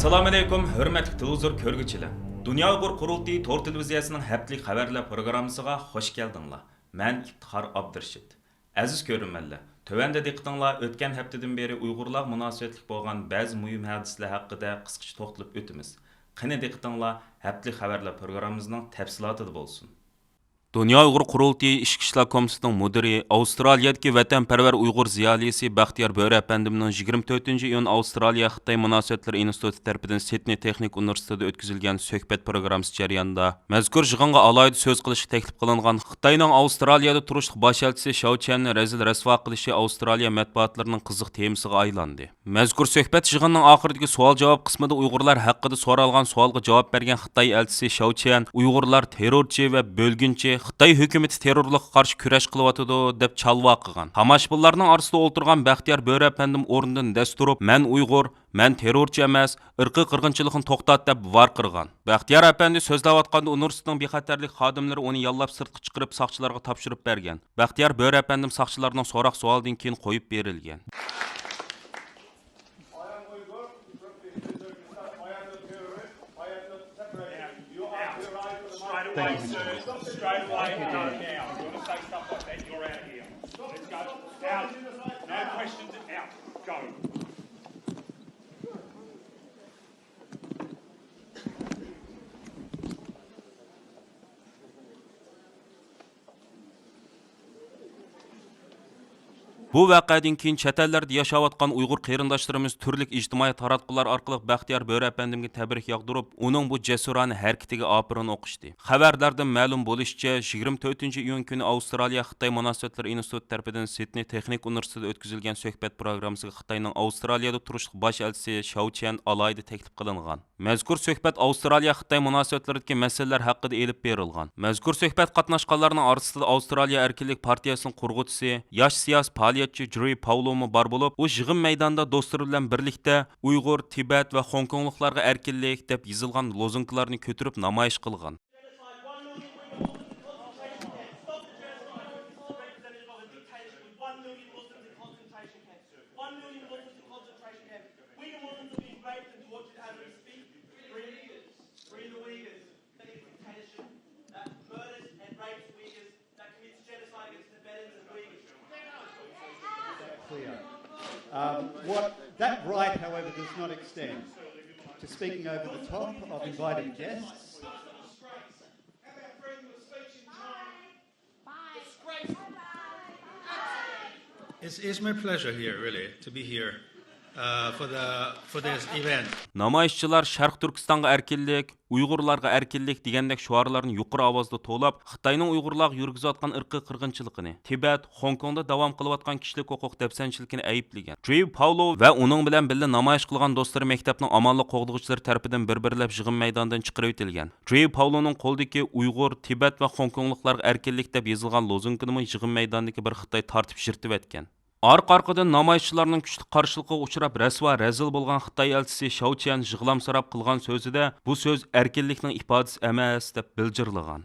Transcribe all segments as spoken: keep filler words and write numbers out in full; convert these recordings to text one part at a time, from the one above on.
ئەسسالامۇئەلەيكۇم، ھۆرمەتلىك تېلېۋىزور كۆرگۈچىلەر! دۇنيا ئۇيغۇر قۇرۇلتىيى تور تېلېۋىزىيەسىنىڭ ھەپتىلىك خەۋەرلەر پروگراممىسىغا خۇش كەلدىڭلار. مەن ئىپتىخار ئابدۇرېشىت. ئەزىز كۆرۈرمەنلەر، تۆۋەندە دىققىتىڭلار ئۆتكەن ھەپتىدىن بېرى ئۇيغۇرلارغا مۇناسىۋەتلىك بولغان بەزى مۇھىم ھادىسىلەر ھەققىدە قىسقىچە توختىلىپ ئۆتىمىز. قېنى، دىققىتىڭلار ھەپتىلىك خەۋەرلەر پروگراممىمىزنىڭ تەپسىلاتىدا بولسۇن. دۇنيا ئۇيغۇر قۇرۇلتىيى ئىچكى ئىشلار كومىتېتىنىڭ مۇدىرى، ئاۋسترالىيەدىكى ۋەتەنپەرۋەر ئۇيغۇر زىيالىيسى بەختىيار بۆرە ئەپەندىمنىڭ يىگىرمە تۆتىنچى ئىيۇن ئاۋسترالىيە خىتاي مۇناسىۋەتلىرى ئىنستىتۇتى تەرىپىدىن سىدنېي تېخنىكا ئۇنىۋېرسىتېتىدا ئۆتكۈزۈلگەن سۆھبەت پروگراممىسى جەريانىدا مەزكۇر يىغىنغا ئالاھىدە سۆز قىلىشقا تەكلىپ قىلىنغان خىتاينىڭ ئاۋسترالىيەدە تۇرۇشلۇق باش ئەلچىسى شياۋ چيەننى رەزىل رەسۋا قىلىشى ئاۋسترالىيە مەتبۇئاتلىرىنىڭ قىزىق تېمىسىغا ئايلاندى. مەزكۇر سۆھبەت يىغىنىنىڭ ئاخىرىدىكى سوئال-جاۋاب قىسمىدا ئۇيغۇرلار ھەققىدە سورالغان سوئالغا جاۋاب بەرگەن خىتاي ئەلچىسى شياۋ چيەن ئۇيغۇرلار تېررورچى ۋە بۆلگۈنچى، خىتاي ھۆكۈمىتى تېررورلۇققا قارشى كۈرەش قىلىۋاتىدۇ، دەپ چالۋا قىلغان. تاماشىبىنلارنىڭ ئارىسىدا ئولتۇرغان بەختىيار بۆرە ئەپەندىم ئورنىدىن دەس تۇرۇپ، مەن ئۇيغۇر، مەن تېررورچى ئەمەس، ئىرقىي قىرغىنچىلىقنى توختات، دەپ ۋارقىرىغان. بەختىيار ئەپەندى سۆزلەۋاتقاندا ئۇنىۋېرسىتېتنىڭ بىخەتەرلىك خادىملىرى ئۇنى ياللاپ سىرتقا چىقىرىپ ساقچىلارغا تاپشۇرۇپ بەرگەن. بەختىيار بۆرە ئەپەندىم ساقچىلارنىڭ سوراق-سوئالىدىن كېيىن قويۇپ بېرىلگەن. I am Uyghur. I am not terrorist. I am not separated. You are here right for the Straight away, sir. Straight away, go now. If you want to say stuff like that, you're out of here. Let's go. Out. No questions. Out. Go. بۇ ۋەقەدىن كېيىن چەت ئەللەردە ياشاۋاتقان ئۇيغۇر قېرىنداشلىرىمىز تۈرلۈك ئىجتىمائىي تاراتقۇلار ئارقىلىق بەختىيار بۆرە ئەپەندىمگە تەبرىك ياغدۇرۇپ، ئۇنىڭ بۇ جەسۇرانە ھەرىكىتىگە ئاپىرىن ئوقۇشتى. خەۋەرلەردىن مەلۇم بولۇشىچە، يىگىرمە تۆتىنچى ئىيۇن كۈنى ئاۋسترالىيە خىتاي مۇناسىۋەتلىرى ئىنستىتۇتى تەرىپىدىن سىدنېي تېخنىكا ئۇنىۋېرسىتېتىدا ئۆتكۈزۈلگەن سۆھبەت پروگراممىسىغا خىتاينىڭ ئاۋسترالىيەدە تۇرۇشلۇق باش ئەلچىسى شياۋ چيەن ئالاھىدە تەكلىپ قىلىنغان. مەزكۇر سۆھبەت ئاۋسترالىيە-خىتاي مۇناسىۋەتلىرىدىكى مەسىلىلەر ھەققىدە ئېلىپ بېرىلغان. مەزكۇر سۆھبەت قاتناشقانلارنىڭ ئارىسىدا ئاۋسترالىيە ئەركىنلىك پارتىيەسىنىڭ قۇرغۇچىسى، ياش سىياسىي پائالىيەتچى جېررى پاۋلومۇ بار بولۇپ، ئۇ يىغىن مەيدانىدا دوستلىرى بىلەن بىرلىكتە ئۇيغۇر، تىبەت ۋە خوڭكوڭلۇقلارغا ئەركىنلىك دەپ يېزىلغان لوزۇنكىلارنى كۆتۈرۈپ نامايىش قىلغان. One million Muslims in concentration camps. Uyghur Muslims are being raped and tortured as we speak. Free, free the Uyghurs. That is dictatorship that murders and rapes Uyghurs, that commits genocide against Tibetans and Uyghurs. Clear. Um, what, that right, however, does not extend to speaking over the top of invited guests. Have our freedom of speech in China. It's, it's my pleasure here, really, to be here, uh, for the, for this event. نامايىشچىلار شەرقىي تۈركىستانغا ئەركىنلىك، ئۇيغۇرلارغا ئەركىنلىك دېگەندەك شوئارلارنى يۇقىرى ئاۋازدا توۋلاپ، خىتاينىڭ ئۇيغۇرلارغا يۈرگۈزۈۋاتقان ئىرقىي قىرغىنچىلىقىنى، تىبەت، خوڭكوڭدا داۋام قىلىۋاتقان كىشىلىك ھوقۇق دەپسەندىچىلىكىنى ئەيىبلىگەن. جېررى پاۋلوۋ ۋە ئۇنىڭ بىلەن بىللە نامايىش قىلغان دوستلىرى مەكتەپنىڭ ئامانلىق قوغدىغۇچىلىرى تەرىپىدىن بىر-بىرلەپ يىغىن مەيدانىدىن چىقىرىۋېتىلگەن. جېررى پاۋلونىڭ قولىدىكى ئۇيغۇر، تىبەت ۋە خوڭكوڭلۇقلارغا ئەركىنلىك دەپ يېزىلغان لوزۇنكىنىمۇ يىغىن مەيدانىدىكى بىر خىتاي تارتىپ يىرتىۋەتكەن. ئارقا-ئارقىدىن نامايىشچىلارنىڭ كۈچلۈك قارشىلىقىغا ئۇچراپ، رەسۋا، رەزىل بولغان خىتاي ئەلچىسى شياۋ چيەن يىغلامسىراپ قىلغان سۆزىدە، بۇ سۆز ئەركىنلىكنىڭ ئىپادىسى ئەمەس، دەپ بىلجىرلىغان.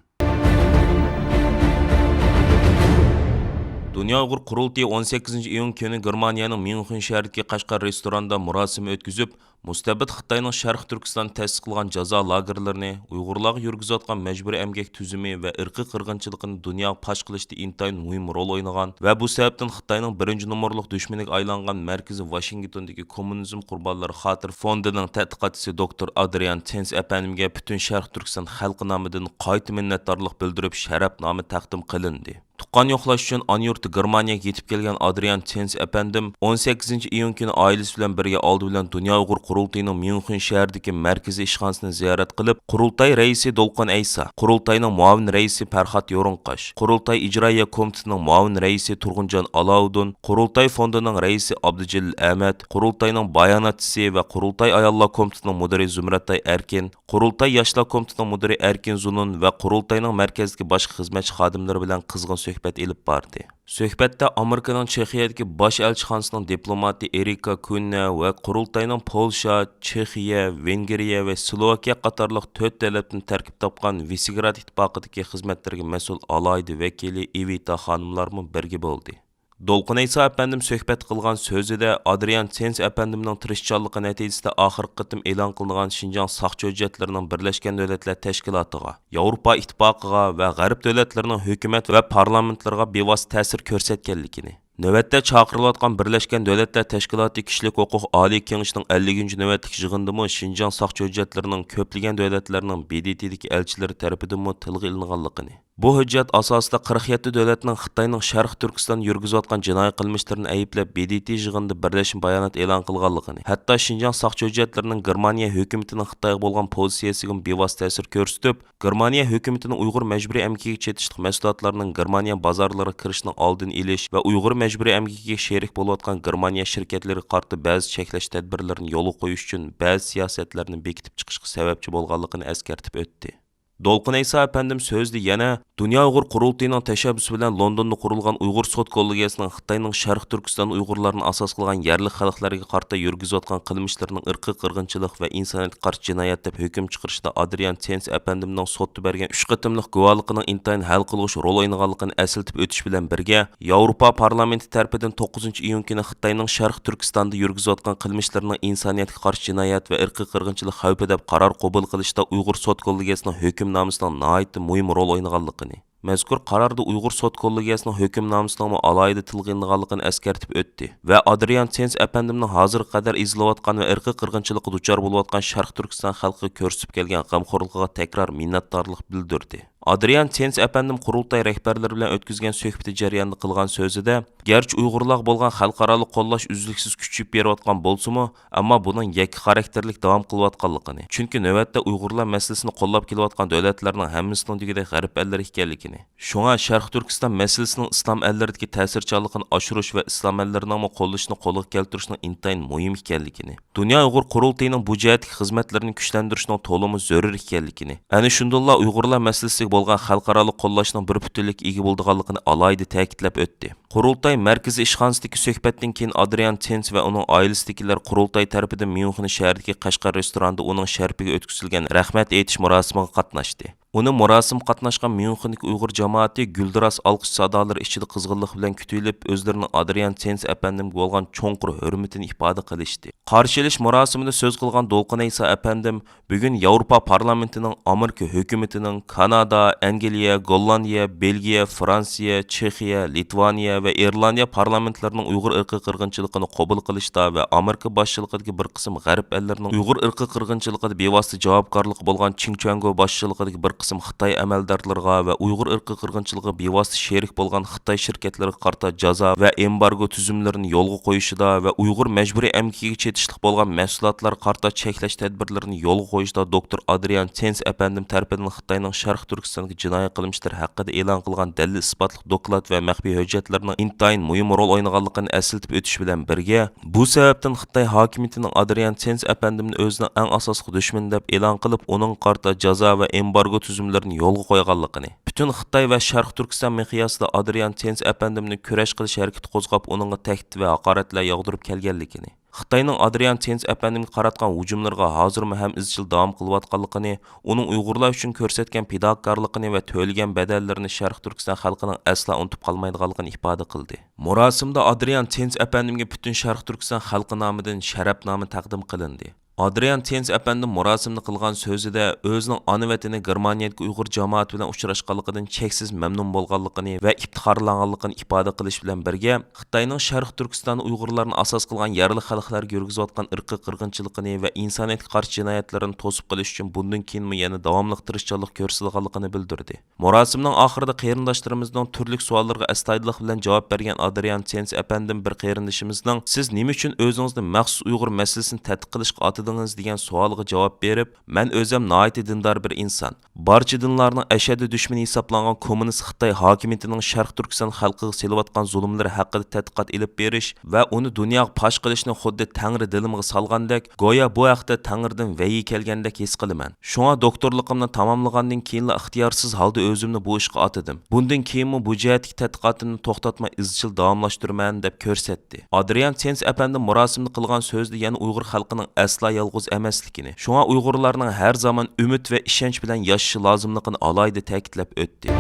دۇنيا ئۇيغۇر قۇرۇلتىيى ئون سەككىزىنچى ئىيۇن كۈنى گېرمانىيەنىڭ ميۇنخېن شەھىرىدىكى قەشقەر رېستورانىدا مۇراسىم ئۆتكۈزۈپ، مۇستەبىت خىتاينىڭ شەرقىي تۈركىستاندا تەسىس قىلغان جازا لاگېرلىرىنى، ئۇيغۇرلارغا يۈرگۈزۈۋاتقان مەجبۇرىي ئەمگەك تۈزۈمى ۋە ئىرقىي قىرغىنچىلىقىنى دۇنياغا پاش قىلىشتا ئىنتايىن مۇھىم رول ئوينىغان ۋە بۇ سەۋەبتىن خىتاينىڭ بىرىنچى نومۇرلۇق دۈشمىنىگە ئايلانغان مەركىزى ۋاشىنگتوندىكى كوممۇنىزم قۇربانلىرى خاتىرە فوندىنىڭ تەتقىقاتچىسى دوكتور ئادرىيان تېنس ئەپەندىمگە پۈتۈن شەرقىي تۈركىستان خەلقى نامىدىن قايتا مىننەتدارلىق بىلدۈرۈپ، شەرەپ نامە تەقدىم قىلىندى. تۇغقان يوقلاش ئۈچۈن ئانا يۇرتى گېرمانىيەگە يېتىپ كەلگەن ئادرىيان تېنس ئەپەندىم ئون سەككىزىنچى ئىيۇن كۈنى ئائىلىسى بىلەن بىرگە ئالدى بىلەن دۇنيا ئۇيغۇر قۇرۇلتىيىنىڭ ميۇنخېن شەھىرىدىكى مەركىزىي ئىشخانىسىنى زىيارەت قىلىپ، قۇرۇلتاي رەئىسى دولقۇن ئەيسا، قۇرۇلتاينىڭ مۇئاۋىن رەئىسى پەرھات يورۇڭقاش، قۇرۇلتاي ئىجرائىيە كومىتېتىنىڭ مۇئاۋىن رەئىسى تۇرغۇنجان ئالاۋۇدۇن، قۇرۇلتاي فوندىنىڭ رەئىسى ئابدۇجېلىل ئەمەت، قۇرۇلتاينىڭ باياناتچىسى ۋە قۇرۇلتاي ئاياللار كومىتېتىنىڭ مۇدىرى زۇمرەتئاي ئەركىن، قۇرۇلتاي ياشلار كومىتېتىنىڭ مۇدىرى ئەركىن زۇنۇن ۋە قۇرۇلتاينىڭ مەركەزدىكى باشقا خىزمەتچى خادىملىرى بىلەن قىزغىن سۆھبەت ئېلىپ باردى. سۆھبەتتە ئامېرىكىنىڭ چېخىيەدىكى باش ئەلچىخانىسىنىڭ دىپلوماتى ئېرىكا كۈننە ۋە قۇرۇلتاينىڭ پولشا، چېخىيە، ۋېنگرىيە ۋە سلوۋاكىيە قاتارلىق تۆت دۆلەتتىن تەركىب تاپقان ۋىسېگراد ئىتتىپاقىدىكى خىزمەتلىرىگە مەسئۇل ئالاھىدە ۋەكىلى ئېۋىتا خانىملارمۇ بىرگە بولدى. دولقۇن ئەيسا ئەپەندىم سۆھبەت قىلغان سۆزىدە ئادرىيان سېنس ئەپەندىمنىڭ تىرىشچانلىقى نەتىجىسىدە ئاخىرقى قېتىم ئېلان قىلىنغان شىنجاڭ ساقچى ھۆججەتلىرىنىڭ بىرلەشكەن دۆلەتلەر تەشكىلاتىغا، ياۋروپا ئىتتىپاقىغا ۋە غەرب دۆلەتلىرىنىڭ ھۆكۈمەت ۋە پارلامېنتلىرىغا بىۋاسىتە تەسىر كۆرسەتكەنلىكىنى، نۆۋەتتە چاقىرىلىۋاتقان بىرلەشكەن دۆلەتلەر تەشكىلاتى كىشىلىك ھوقۇق ئالىي كېڭىشىنىڭ ئەللىكىنچى نۆۋەتلىك يىغىنىدىمۇ شىنجاڭ ساقچى ھۆججەتلىرىنىڭ كۆپلىگەن دۆلەتلەرنىڭ ب د ت دىكى ئەلچىلىرى تەرىپىدىنمۇ تىلغا ئېلىنغانلىقىنى، بۇ ھۆججەت ئاساسىدا قىرىق يەتتە دۆلەتنىڭ خىتاينىڭ شەرقىي تۈركىستان يۈرگۈزۈۋاتقان جىنايى قىلمىشلىرىنى ئەيىبلەپ، ب د ت يىغىنىدا بىرلەشمە بايانات ئېلان قىلغانلىقىنى، ھەتتا شىنجاڭ ساقچى ھۆججەتلىرىنىڭ گېرمانىيە ھۆكۈمىتىنىڭ خىتايغا بولغان پوزىتسىيەسىگىمۇ بىۋاسىتە تەسىر كۆرسىتىپ، گېرمانىيە ھۆكۈمىتىنىڭ ئۇيغۇر مەجبۇرىي ئەمگىكىگە چېتىشلىق مەھسۇلاتلارنىڭ گېرمانىيە بازارلىرىغا كىرىشىنىڭ ئالدىنى ئېلىش ۋە ئۇيغۇر مەجبۇرىي ئەمگىكىگە شېرىك بولۇۋاتقان گېرمانىيە شىركەتلىرىگە قارىتا بەزى چەكلەش تەدبىرلىرىنى يولغا قويۇش ئۈچۈن بەزى سىياسەتلەرنى بېكىتىپ چىقىشقا سەۋەبچى بولغانلىقىنى ئەسكەرتىپ ئۆتتى. دولقۇن ئەيسا ئەپەندىم سۆزىدە يەنە دۇنيا ئۇيغۇر قۇرۇلتىيىنىڭ تەشەببۇسى بىلەن لوندوندا قۇرۇلغان ئۇيغۇر سوت كوللېگىيەسىنىڭ خىتاينىڭ شەرقىي تۈركىستان ئۇيغۇرلارنى ئاساس قىلغان يەرلىك خەلقلەرگە قارىتا يۈرگۈزۈۋاتقان قىلمىشلىرىنىڭ ئىرقىي قىرغىنچىلىق ۋە ئىنسانىيەتكە قارشى جىنايەت دەپ ھۆكۈم چىقىرىشىدا ئادرىيان سېنس ئەپەندىمنىڭ سوتتا بەرگەن ئۈچ قېتىملىق گۇۋاھلىقىنىڭ ئىنتايىن ھەل قىلغۇچ رول ئوينىغانلىقىنى ئەسلىتىپ ئۆتۈش بىلەن بىرگە، ياۋروپا پارلامېنتى تەرىپىدىن توققۇزىنچى ئىيۇن كۈنى خىتاينىڭ شەرقىي تۈركىستاندا يۈرگۈزۈۋاتقان قىلمىشلىرىنىڭ ئىنسانىيەتكە قارشى جىنايەت ۋە ئىرقىي قىرغىنچىلىق خەۋپى دەپ قارار قوبۇل قىلىشتا ئۇيغۇر سوت كوللېگىيەسىنىڭ ھۆكۈمنامىسىنىڭ ناھايىتى مۇھىم رول ئوينىغانلىقىنى، مەزكۇر قاراردا ئۇيغۇر سوت كوللېگىيەسىنىڭ ھۆكۈمنامىسىنىڭمۇ ئالاھىدە تىلغا ئېلىنغانلىقىنى ئەسكەرتىپ ئۆتتى ۋە ئادرىيان سېنس ئەپەندىمنىڭ ھازىرغا قەدەر ئېزىلىۋاتقان ۋە ئىرقىي قىرغىنچىلىققا دۇچار بولۇۋاتقان شەرقىي تۈركىستان خەلقىگە كۆرسىتىپ كەلگەن غەمخورلۇقىغا تەكرار مىننەتدارلىق بىلدۈردى. ئادرىيان سېنس ئەپەندىم قۇرۇلتاي رەھبەرلىرى بىلەن ئۆتكۈزگەن سۆھبىتى جەريانىدا قىلغان سۆزىدە، گەرچە ئۇيغۇرلارغا بولغان خەلقئارالىق قوللاش ئۈزلۈكسىز كۈچىيىپ بېرىۋاتقان بولسىمۇ، ئەمما بۇنىڭ يەككە خاراكتېرلىك داۋام قىلىۋاتقانلىقىنى، چۈنكى نۆۋەتتە ئۇيغۇرلار مەسىلىسىنى قوللاپ كېلىۋاتقان دۆلەتلەرنىڭ ھەممىسىنىڭ دېگۈدەك غەرب ئەللىرى ئىكەنلىكىنى، شۇڭا شەرقىي تۈركىستان مەسىلىسىنىڭ ئىسلام ئەللىرىدىكى تەسىرچانلىقىنى ئاشۇرۇش ۋە ئىسلام ئەللىرىنىڭمۇ قوللىشىنى قولغا كەلتۈرۈشنىڭ ئىنتايىن مۇھىم ئىكەنلىكىنى، دۇنيا ئۇيغۇر قۇرۇلتىيىنىڭ بۇ جەھەتتىكى خىزمەتلىرىنى كۈچلەندۈرۈشنىڭ تولىمۇ زۆرۈر ئىكەنلىكىنى، ئەنە شۇندىنلا ئۇيغۇرلار مەسىلىسىگە بولغان خەلقئارالىق قوللاشنىڭ بىر پۈتۈنلۈككە ئىگە بولىدىغانلىقىنى ئالاھىدە تەكىتلەپ ئۆتتى. قۇرۇلتاي مەركىزىي ئىشخانىسىدىكى سۆھبەتتىن كېيىن ئادرىيان تېنس ۋە ئۇنىڭ ئائىلىسىدىكىلەر قۇرۇلتاي تەرىپىدىن ميۇنخېن شەھىرىدىكى قەشقەر رېستورانىدا ئۇنىڭ شەرىپىگە ئۆتكۈزۈلگەن رەھمەت ئېيتىش مۇراسىمىغا قاتناشتى. ئۇنى مۇراسىمغا قاتناشقان ميۇنخېندىكى ئۇيغۇر جامائىتى گۈلدۈراس ئالقىش سادالىرى ئىچىدە قىزغىنلىق بىلەن كۈتۈۋېلىپ، ئۆزلىرىنىڭ ئادرىيان تېنس ئەپەندىمگە بولغان چوڭقۇر ھۆرمىتىنى ئىپادە قىلىشتى. قارشى ئېلىش مۇراسىمىدا سۆز قىلغان دولقۇن ئەيسا ئەپەندىم، بۈگۈن ياۋروپا پارلامېنتىنىڭ، ئامېرىكا ھۆكۈمىتىنىڭ، كانادا، ئەنگلىيە، گوللاندىيە، بېلگىيە، فرانسىيە، چېخىيە، لىتۋانىيە ۋە ئىرلاندىيە پارلامېنتلىرىنىڭ ئۇيغۇر ئىرقىي قىرغىنچىلىقىنى قوبۇل قىلىشتا ۋە ئامېرىكا باشچىلىقىدىكى بىر قىسىم غەرب ئەللىرىنىڭ ئۇيغۇر ئىرقىي قىرغىنچىلىقىدا بىۋاسىتە جاۋابكارلىقى بولغان چىڭ چۈەنگو باشچىلىقىدىكى بىر قىسىم خىتاي ئەمەلدارلىرىغا ۋە ئۇيغۇر ئىرقىي قىرغىنچىلىقىغا بىۋاسىتە شېرىك بولغان خىتاي شىركەتلىرىگە قارىتا جازا ۋە ئېمبارگو تۈزۈملىرىنى يولغا قويۇشىدا ۋە ئۇيغۇر مەجبۇرىي ئەمگىكىگە چېتىشلىق بولغان مەھسۇلاتلارغا قارىتا چەكلەش تەدبىرلىرىنى يولغا قويۇشتا دوكتور ئادرىيان تېنس ئەپەندىم تەرىپىدىن خىتاينىڭ شەرقىي تۈركىستاندىكى جىنايى قىلمىشلىرى ھەققىدە ئېلان قىلغان دەلىل-ئىسپاتلىق دوكلات ۋە مەخپىي ھۆججەتلىرىنىڭ ئىنتايىن مۇھىم رول ئوينىغانلىقىنى ئەسلىتىپ ئۆتۈش بىلەن بىرگە، بۇ سەۋەبتىن خىتاي ھاكىمىيىتىنىڭ ئادرىيان تېنس ئەپەندىمنى ئۆزىنىڭ ئەڭ ئاساسلىق دۈشمىنى دەپ ئېلان قىلىپ، ئۇنىڭغا قارىتا جازا ۋە ئېمبارگو تۈزۈملىرىنى يولغا قويغانلىقىنى، پۈتۈن خىتاي ۋە شەرقىي تۈركىستان مىقياسىدا ئادرىيان تېنس ئەپەندىمنى كۈرەش قىلىش ھەرىكىتى قوزغاپ، ئۇنىڭغا تەھدىت ۋە ھاقارەتلەر ياغدۇرۇپ كەلگەنلىكىنى، خىتاينىڭ ئادرىيان تېنس ئەپەندىمگە قاراتقان ھۇجۇملىرىغا ھازىرمۇ ھەم ئىزچىل داۋام قىلىۋاتقانلىقىنى، ئۇنىڭ ئۇيغۇرلار ئۈچۈن كۆرسەتكەن پىداكارلىقىنى ۋە تۆلىگەن بەدەللىرىنى شەرقىي تۈركىستان خەلقىنىڭ ئەسلا ئۇنتۇپ قالمايدىغانلىقىنى ئىپادە قىلدى. مۇراسىمدا ئادرىيان تېنس ئەپەندىمگە پۈتۈن شەرقىي تۈركىستان خەلقى نامىدىن شەرەپنامە تەقدىم قىلىندى. ئادرىيان تېنس ئەپەندىم مۇراسىمدا قىلغان سۆزىدە ئۆزىنىڭ ئانا ۋەتىنى گېرمانىيەدىكى ئۇيغۇر جامائىتى بىلەن ئۇچراشقانلىقىدىن چەكسىز مەمنۇن بولغانلىقىنى ۋە ئىپتىخارلانغانلىقىنى ئىپادە قىلىش بىلەن بىرگە، خىتاينىڭ شەرقىي تۈركىستاندا ئۇيغۇرلارنى ئاساس قىلغان يەرلىك خەلقلەرگە يۈرگۈزۈۋاتقان ئىرقىي قىرغىنچىلىقىنى ۋە ئىنسانىيەتكە قارشى جىنايەتلىرىنى توسۇپ قېلىش ئۈچۈن بۇندىن كېيىنمۇ يەنە داۋاملىق تىرىشچانلىق كۆرسىتىدىغانلىقىنى بىلدۈردى. مۇراسىمنىڭ ئاخىرىدا قېرىنداشلىرىمىزنىڭ تۈرلۈك سوئاللىرىغا ئەستايىدىللىق بىلەن جاۋاب بەرگەن ئادرىيان تېنس ئەپەندىم بىر قېرىندىشىمىزنىڭ، «سىز نېمە ئۈچۈن ئۆزىڭىزنى مەخسۇس ئۇيغۇر مەسىلىسىنى تەتقىق قىلىشقا ئاتىدىڭىز؟» دېگەن سوئالىغا جاۋاب بېرىپ، مەن ئۆزۈم ناھايىتى دىندار بىر ئىنسان. بارچە دىنلارنىڭ ئەشەددىي دۈشمىنى ھېسابلانغان كوممۇنىست خىتاي ھاكىمىيىتىنىڭ شەرقىي تۈركىستان خەلقىگە سېلىۋاتقان زۇلۇملىرى ھەققىدە تەتقىقات ئېلىپ بېرىش ۋە ئۇنى دۇنياغا پاش قىلىشنى خۇددى تەڭرى دىلىمغا سالغاندەك، گويا بۇ ھەقتە تەڭرىدىن ۋەھىي كەلگەندەك ھېس قىلىمەن. شۇڭا دوكتورلۇقۇمنى تاماملىغاندىن كېيىنلا ئىختىيارسىز ھالدا ئۆزۈمنى بۇ ئىشقا ئاتىدىم. بۇندىن كېيىنمۇ بۇ جەھەتتىكى تەتقىقاتىمنى توختاتماي ئىزچىل داۋاملاشتۇرىمەن، دەپ كۆرسەتتى. ئادرىيان تېنس ئەپەندىم مۇراسىمدا قىلغان سۆزىدە يەنە ئۇيغۇر خەلقىنىڭ ئەسلا يالغۇز ئەمەسلىكىنى، شۇڭا ئۇيغۇرلارنىڭ ھەر زامان ئۈمىد ۋە ئىشەنچ بىلەن ياشىشى لازىملىقىنى ئالاھىدە تەكىتلەپ ئۆتتى.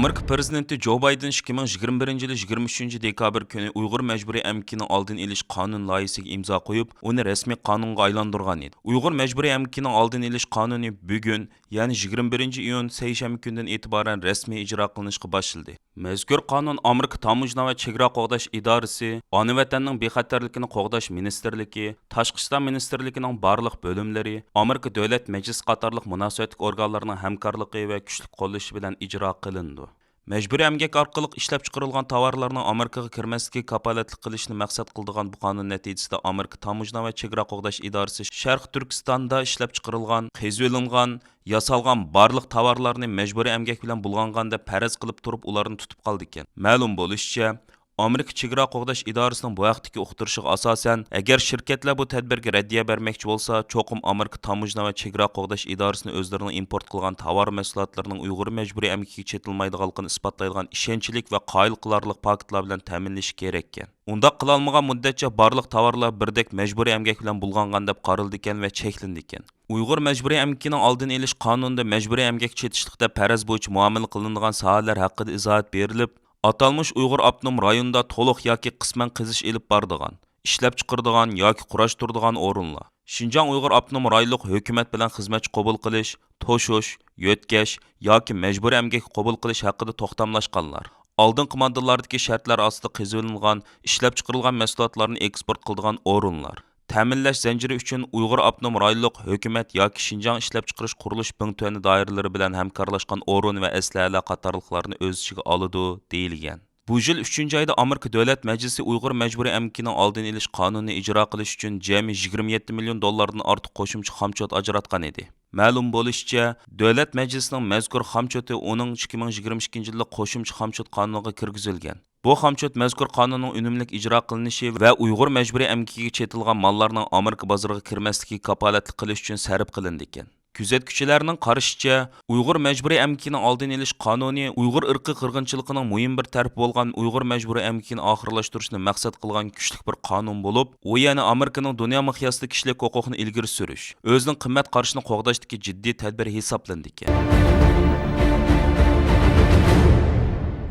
ئامېرىكا پىرېزىدېنتى جو بايدېن ئىككى مىڭ يىگىرمە بىرىنچى يىلى يىگىرمە ئۈچىنچى دېكابىر كۈنى ئۇيغۇر مەجبۇرىي ئەمگىكىنىڭ ئالدىنى ئېلىش قانۇن لايىھىسىگە ئىمزا قويۇپ، ئۇنى رەسمىي قانۇنغا ئايلاندۇرغان ئىدى. ئۇيغۇر مەجبۇرىي ئەمگىكىنىڭ ئالدىنى ئېلىش قانۇنى بۈگۈن، يەنى يىگىرمە بىرىنچى ئىيۇن، سەيشەنبە كۈندىن ئېتىبارەن رەسمىي ئىجرا قىلىنىشقا باشلىدى. مەزكۇر قانۇن ئامېرىكا تاموژنا ۋە چېگرا قوغداش ئىدارىسى، ئانا ۋەتەننىڭ بىخەتەرلىكىنى قوغداش مىنىستىرلىكى، تاشقى ئىشلار مىنىستىرلىكىنىڭ بارلىق بۆلۈملىرى، ئامېرىكا دۆلەت مەجلىسى قاتارلىق مۇناسىۋەتلىك ئورگانلارنىڭ ھەمكارلىقى ۋە كۈچلۈك قوللىشى بىلەن ئىجرا قىلىنىدۇ. مەجبۇرىي ئەمگەك ئارقىلىق ئىشلەپچىقىرىلغان تاۋارلارنىڭ ئامېرىكىغا كىرمەسلىكىگە كاپالەتلىك قىلىشنى مەقسەت قىلىدىغان بۇ قانۇن نەتىجىسىدە ئامېرىكا تاموژنا ۋە چېگرا قوغداش ئىدارىسى شەرقىي تۈركىستاندا ئىشلەپچىقىرىلغان، قېزىۋېلىنغان، ياسالغان بارلىق تاۋارلارنى مەجبۇرىي ئەمگەك بىلەن بۇلغانغان دەپ پەرەز قىلىپ تۇرۇپ ئۇلارنى تۇتۇپ قالىدىكەن. مەلۇم بولۇشىچە، ئامېرىكا چېگرا قوغداش ئىدارىسىنىڭ بۇ ھەقتىكى ئۇقتۇرۇشىغا ئاساسەن، ئەگەر شىركەتلەر بۇ تەدبىرگە رەددىيە بەرمەكچى بولسا، چوقۇم ئامېرىكا تاموژنا ۋە چېگرا قوغداش ئىدارىسىنى ئۆزلىرىنىڭ ئىمپورت قىلغان تاۋار مەھسۇلاتلىرىنىڭ ئۇيغۇر مەجبۇرىي ئەمگىكىگە چېتىلمايدىغانلىقىنى ئىسپاتلايدىغان ئىشەنچلىك ۋە قايىل قىلارلىق پاكىتلار بىلەن تەمىنلىشى كېرەككەن. ئۇنداق قىلالمىغان مۇددەتچە بارلىق تاۋارلار بىردەك مەجبۇرىي ئەمگەك بىلەن بۇلغانغان دەپ قارىلىدىكەن ۋە چەكلىنىدىكەن. ئۇيغۇر مەجبۇرىي ئەمگىكىنىڭ ئالدىنى ئېلىش قانۇنىدا مەجبۇرىي ئەمگەك چېتىشلىق دەپ پەرەز بويىچە مۇئامىلە قىلىنىدىغان ساھەلەر ھەققىدە ئىزاھات بېرىلىپ، ئاتالمىش ئۇيغۇر ئاپتونوم رايونىدا تولۇق ياكى قىسمەن قېزىش ئېلىپ بارىدىغان، ئىشلەپچىقىرىدىغان ياكى قۇراشتۇرىدىغان ئورۇنلار، شىنجاڭ ئۇيغۇر ئاپتونوم رايونلۇق ھۆكۈمەت بىلەن خىزمەتچى قوبۇل قىلىش، توشۇش، يۆتكەش ياكى مەجبۇرىي ئەمگەككە قوبۇل قىلىش ھەققىدە توختاملاشقانلار، ئالدىنقى ماددىلاردىكى شەرتلەر ئاستىدا قېزىۋېلىنغان، ئىشلەپچىقىرىلغان مەھسۇلاتلارنى ئېكسپورت قىلىدىغان ئورۇنلار، تەمىنلەش زەنجىرى ئۈچۈن ئۇيغۇر ئاپتونوم رايونلۇق ھۆكۈمەت ياكى شىنجاڭ ئىشلەپچىقىرىش قۇرۇلۇش بىڭتۈەنى دائىرىلىرى بىلەن ھەمكارلاشقان ئورۇن ۋە ئەسلىھەلەر قاتارلىقلارنى ئۆز ئىچىگە ئالىدۇ، دېيىلگەن. بۇ يىل ئۈچىنچى ئايدا ئامېرىكا دۆلەت مەجلىسى ئۇيغۇر مەجبۇرىي ئەمگىكىنىڭ ئالدىنى ئېلىش قانۇنىنى ئىجرا قىلىش ئۈچۈن جەمئىي يىگىرمە يەتتە مىليون دوللاردىن ئارتۇق قوشۇمچە خامچوت ئاجراتقان ئىدى. مەلۇم بولۇشىچە، دۆلەت مەجلىسىنىڭ مەزكۇر خامچوتى ئۇنىڭ ئىككى مىڭ يىگىرمە ئىككىنچى يىللىق قوشۇمچە خامچوت قانۇنىغا كىرگۈزۈلگەن. بۇ خامچوت مەزكۇر قانۇننىڭ ئۈنۈملۈك ئىجرا قىلىنىشى ۋە ئۇيغۇر مەجبۇرىي ئەمگىكىگە چېتىلغان ماللارنىڭ ئامېرىكا بازىرىغا كىرمەسلىكىگە كاپالەتلىك قىلىش ئۈچۈن سەرپ قىلىنىدىكەن. كۆزەتكۈچىلەرنىڭ قارىشىچە، ئۇيغۇر مەجبۇرىي ئەمگىكىنىڭ ئالدىنى ئېلىش قانۇنى ئۇيغۇر ئىرقىي قىرغىنچىلىقىنىڭ مۇھىم بىر تەرىپى بولغان ئۇيغۇر مەجبۇرىي ئەمگىكىنى ئاخىرلاشتۇرۇشنى مەقسەت قىلغان كۈچلۈك بىر قانۇن بولۇپ، ئۇ يەنە ئامېرىكىنىڭ دۇنيا مىقياسىدا كىشىلىك ھوقۇقنى ئىلگىرى سۈرۈش، ئۆزىنىڭ قىممەت قارىشىنى قوغداشتىكى جىددىي تەدبىر ھېسابلىنىدىكەن.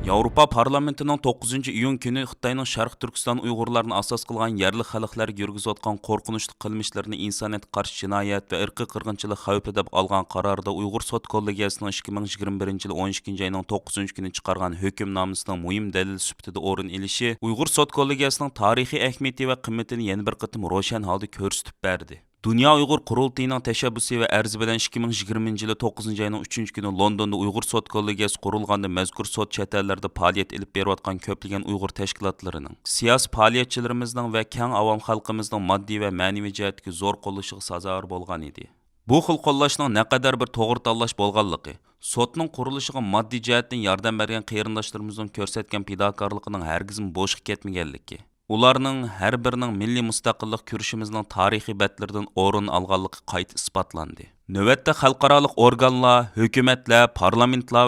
ياۋروپا پارلامېنتىنىڭ توققۇزىنچى ئىيۇن كۈنى خىتاينىڭ شەرقىي تۈركىستان ئۇيغۇرلارنى ئاساس قىلغان يەرلىك خەلقلەرگە يۈرگۈزۈۋاتقان قورقۇنچلۇق قىلمىشلىرىنى ئىنسانىيەتكە قارشى جىنايەت ۋە ئىرقىي قىرغىنچىلىق خەۋپى دەپ ئالغان قارارىدا ئۇيغۇر سوت كوللېگىيەسىنىڭ ئىككى مىڭ يىگىرمە بىرىنچى يىل ئون ئىككىنچى ئاينىڭ توققۇزىنچى كۈنى چىقارغان ھۆكۈمنامىسىنىڭ مۇھىم دەلىل سۈپىتىدە ئورۇن ئېلىشى ئۇيغۇر سوت كوللېگىيەسىنىڭ تارىخىي ئەھمىيىتى ۋە قىممىتىنى يەنە بىر قېتىم روشەن ھالدا كۆرسىتىپ بەردى. دۇنيا ئۇيغۇر قۇرۇلتىيىنىڭ تەشەببۇسى ۋە ئەرزى بىلەن ئىككى مىڭ يىگىرمىنچى يىلى توققۇزىنچى ئاينىڭ ئۈچىنچى كۈنى لوندوندا ئۇيغۇر سوت كوللېگىيەسى قۇرۇلغاندا مەزكۇر سوت چەت ئەللەردە پائالىيەت ئېلىپ بېرىۋاتقان كۆپلىگەن ئۇيغۇر تەشكىلاتلىرىنىڭ، سىياسىي پائالىيەتچىلىرىمىزنىڭ ۋە كەڭ ئاۋام خەلقىمىزنىڭ ماددىي ۋە مەنىۋى جەھەتتىكى زور قوللىشىغا سازاۋەر بولغان ئىدى. بۇ خىل قوللاشنىڭ نەقەدەر بىر توغرا تاللاش بولغانلىقى، سوتنىڭ قۇرۇلۇشىغا ماددىي جەھەتتىن ياردەم بەرگەن قېرىنداشلىرىمىزنىڭ كۆرسەتكەن پىداكارلىقىنىڭ ھەرگىزمۇ بوشقا كەتمىگەنلىكى، ئۇلارنىڭ ھەر بىرىنىڭ مىللىي مۇستەقىللىق كۈرىشىمىزنىڭ تارىخىي بەتلىرىدىن ئورۇن ئالغانلىقى قايتا ئىسپاتلاندى. نۆۋەتتە خەلقئارالىق ئورگانلار، ھۆكۈمەتلەر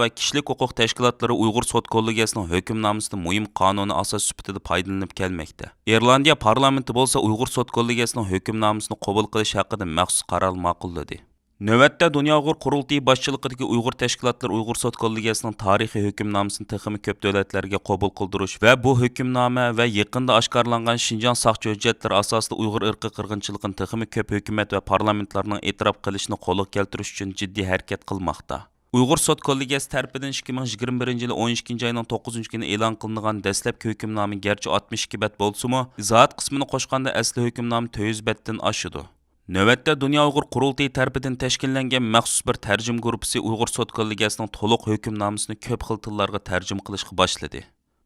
ۋە كىشىلىك ھوقۇق تەشكىلاتلىرى ئۇيغۇر سوت كوللېگىيەسىنىڭ ھۆكۈمنامىسىدىن مۇھىم قانۇنىي ئاساس سۈپىتىدە پايدىلىنىپ كەلمەكتە. ئىرلاندىيە پارلامېنتى بولسا ئۇيغۇر سوت كوللېگىيەسىنىڭ ھۆكۈمنامىسىنى قوبۇل قىلىش ھەققىدە مەخسۇس قارار ماقۇللىدى. نۆۋەتتە دۇنيا ئۇيغۇر قۇرۇلتىيى باشچىلىقىدىكى ئۇيغۇر تەشكىلاتلىرى ئۇيغۇر سوت كوللېگىيەسىنىڭ تارىخىي ھۆكۈمنامىسىنى تېخىمۇ كۆپ دۆلەتلەرگە قوبۇل قىلدۇرۇش ۋە بۇ ھۆكۈمنامە ۋە يېقىندا ئاشكارىلانغان شىنجاڭ ساقچى ھۆججەتلىرى ئاساسىدا ئۇيغۇر ئىرقىي قىرغىنچىلىقىنى تېخىمۇ كۆپ ھۆكۈمەت ۋە پارلامېنتلارنىڭ ئېتىراپ قىلىشىنى قولغا كەلتۈرۈش ئۈچۈن جىددىي ھەرىكەت قىلماقتا. ئۇيغۇر سوت كوللېگىيەسى تەرىپىدىن ئىككى مىڭ يىگىرمە بىرىنچى يىلى ئون ئىككىنچى ئاينىڭ توققۇزىنچى كۈنى ئېلان قىلىنغان دەسلەپكى ھۆكۈمنامە گەرچە ئاتمىش ئىككى بەت بولسىمۇ، ئىزاھات قىسمىنى قوشقاندا ئەسلى ھۆكۈمنامە تۆت يۈز بەتتىن ئاشىدۇ. نۆۋەتتە دۇنيا ئۇيغۇر قۇرۇلتىيى تەرىپىدىن تەشكىللەنگەن مەخسۇس بىر تەرجىمە گۇرۇپپىسى ئۇيغۇر سوت كوللېگىيەسىنىڭ تولۇق ھۆكۈمنامىسىنى كۆپ خىل تىللارغا تەرجىمە قىلىشقا باشلىدى.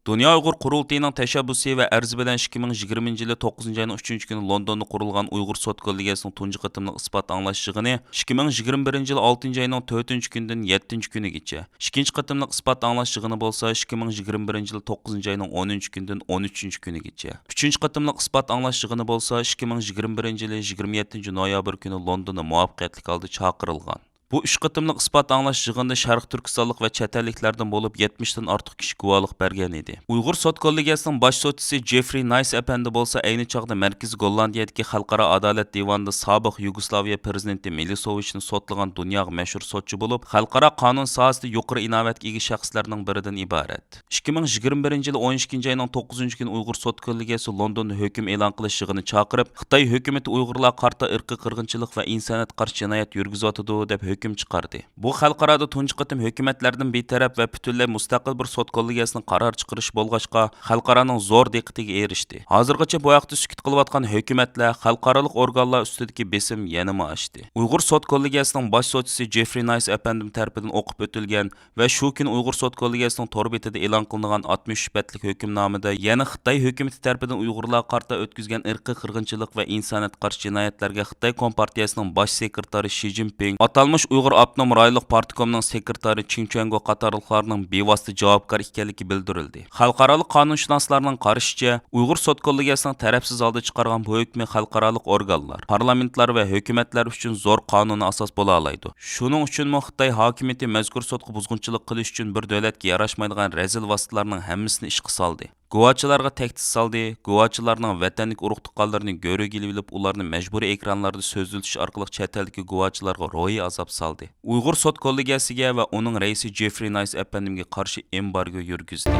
دۇنيا ئۇيغۇر قۇرۇلتىيىنىڭ تەشەببۇسى ۋە ئەرزى بىلەن ئىككى مىڭ يىگىرمىنچى يىلى توققۇزىنچى ئاينىڭ ئۈچىنچى كۈنى لوندوندا قۇرۇلغان ئۇيغۇر سوت كوللېگىيەسىنىڭ تۇنجى قېتىملىق ئىسپات ئاڭلاش يىغىنى ئىككى مىڭ يىگىرمە بىرىنچى يىلى ئالتىنچى ئاينىڭ تۆتىنچى كۈنىدىن يەتتىنچى كۈنىگىچە، ئىككىنچى قېتىملىق ئىسپات ئاڭلاش يىغىنى بولسا ئىككى مىڭ يىگىرمە بىرىنچى يىلى توققۇزىنچى ئاينىڭ ئون ئۈچىنچى كۈنىدىن ئون ئۈچىنچى كۈنىگىچە، ئۈچىنچى قېتىملىق ئىسپات ئاڭلاش يىغىنى بولسا ئىككى مىڭ يىگىرمە بىرىنچى يىلى يىگىرمە يەتتىنچى نويابىر كۈنى لوندوندا مۇۋەپپەقىيەتلىك ھالدا چاقىرىلغان. بۇ ئۈچ قېتىملىق ئىسپات ئاڭلاش يىغىنىدا شەرقىي تۈركىستانلىق ۋە چەت ئەللىكلەردىن بولۇپ يەتمىشتىن ئارتۇق كىشى گۇۋاھلىق بەرگەن ئىدى. ئۇيغۇر سوت كوللېگىيەسىنىڭ باش سوتچىسى جېفرى نايس ئەپەندى بولسا ئەينى چاغدا مەركىزىي گوللاندىيەدىكى خەلقئارا ئادالەت دىۋانىدا سابىق يۇگوسلاۋىيە پىرېزىدېنتى مىلوسېۋىچنى سوتلىغان دۇنياغا مەشھۇر سوتچى بولۇپ، خەلقئارا قانۇن ساھەسىدە يۇقىرى ئىناۋەتكە ئىگە شەخسلەرنىڭ بىرىدىن ئىبارەت. ئىككى مىڭ يىگىرمە بىرىنچى يىلى ئون ئىككىنچى ئاينىڭ توققۇزىنچى كۈنى ئۇيغۇر سوت كوللېگىيەسى لوندوندا ھۆكۈم ئېلان قىلىش يىغىنى چاقىرىپ، خىتاي ھۆكۈمىتى ئۇيغۇرلارغا قارىتا ئىرقىي قىرغىنچىلىق ۋە ئىنسانىيەتكە قارشى جىنايەت يۈرگۈزۈۋاتىدۇ، دەپ ھۆكۈم چىقاردى. بۇ خەلقئارادا تۇنجى قېتىم ھۆكۈمەتلەردىن بىتەرەپ ۋە پۈتۈنلەي مۇستەقىل بىر سوت كوللېگىيەسىنىڭ قارار چىقىرىشى بولغاچقا، خەلقئارانىڭ زور دىققىتىگە ئېرىشتى. ھازىرغىچە بۇ ھەقتە سۈكۈت قىلىۋاتقان ھۆكۈمەتلەر، خەلقئارالىق ئورگانلار ئۈستىدىكى بېسىم يەنىمۇ ئاشتى. ئۇيغۇر سوت كوللېگىيەسىنىڭ باش سوتچىسى جېفرى نايس ئەپەندىم تەرىپىدىن ئوقۇپ ئۆتۈلگەن ۋە شۇ كۈنى ئۇيغۇر سوت كوللېگىيەسىنىڭ تور بېتىدە ئېلان قىلىنغان ئاتمىش ئۈچ بەتلىك ھۆكۈمنامىدا يەنە خىتاي ھۆكۈمىتى تەرىپىدىن ئۇيغۇرلارغا قارىتا ئۆتكۈزگەن ئىرقىي قىرغىنچىلىق ۋە ئىنسانىيەتكە قارشى جىنايەتلەرگە خىتاي كومپارتىيەسىنىڭ باش سېكرېتارى شى جىنپىڭ، ئاتالمىش ئۇيغۇر ئاپتونوم رايونلۇق پارتكومنىڭ سېكرېتارى چېڭ چۈەنگو قاتارلىقلارنىڭ بىۋاسىتە جاۋابكار ئىكەنلىكى بىلدۈرۈلدى. خەلقئارالىق قانۇنشۇناسلارنىڭ قارىشىچە، ئۇيغۇر سوت كوللېگىيەسىنىڭ تەرەپسىز ھالدا چىقارغان بۇ ھۆكمى خەلقئارالىق ئورگانلار، پارلامېنتلار ۋە ھۆكۈمەتلەر ئۈچۈن زور قانۇنىي ئاساس بولالايدۇ. شۇنىڭ ئۈچۈنمۇ خىتاي ھاكىمىيىتى مەزكۇر سوتقا بۇزغۇنچىلىق قىلىش ئۈچۈن بىر دۆلەتكە ياراشمايدىغان رەزىل ۋاسىتىلەرنىڭ ھەممىسىنى ئىشقا سالدى. گۇۋاچىلارغا تەھدىت سالدى، گۇۋاچىلارنىڭ ۋەتەندىكى ئۇرۇق-تۇغقانلىرىنى گۆرۈگە ئېلىۋېلىپ، ئۇلارنى مەجبۇرىي ئېكرانلاردا سۆزلىتىش ئارقىلىق چەت ئەلدىكى گۇۋاچىلارغا روھىي ئازاب سالدى. ئۇيغۇر سوت كوللېگىيەسىگە ۋە ئۇنىڭ رەئىسى جېفرى نايس ئەپەندىمگە قارشى ئېمبارگو يۈرگۈزدى.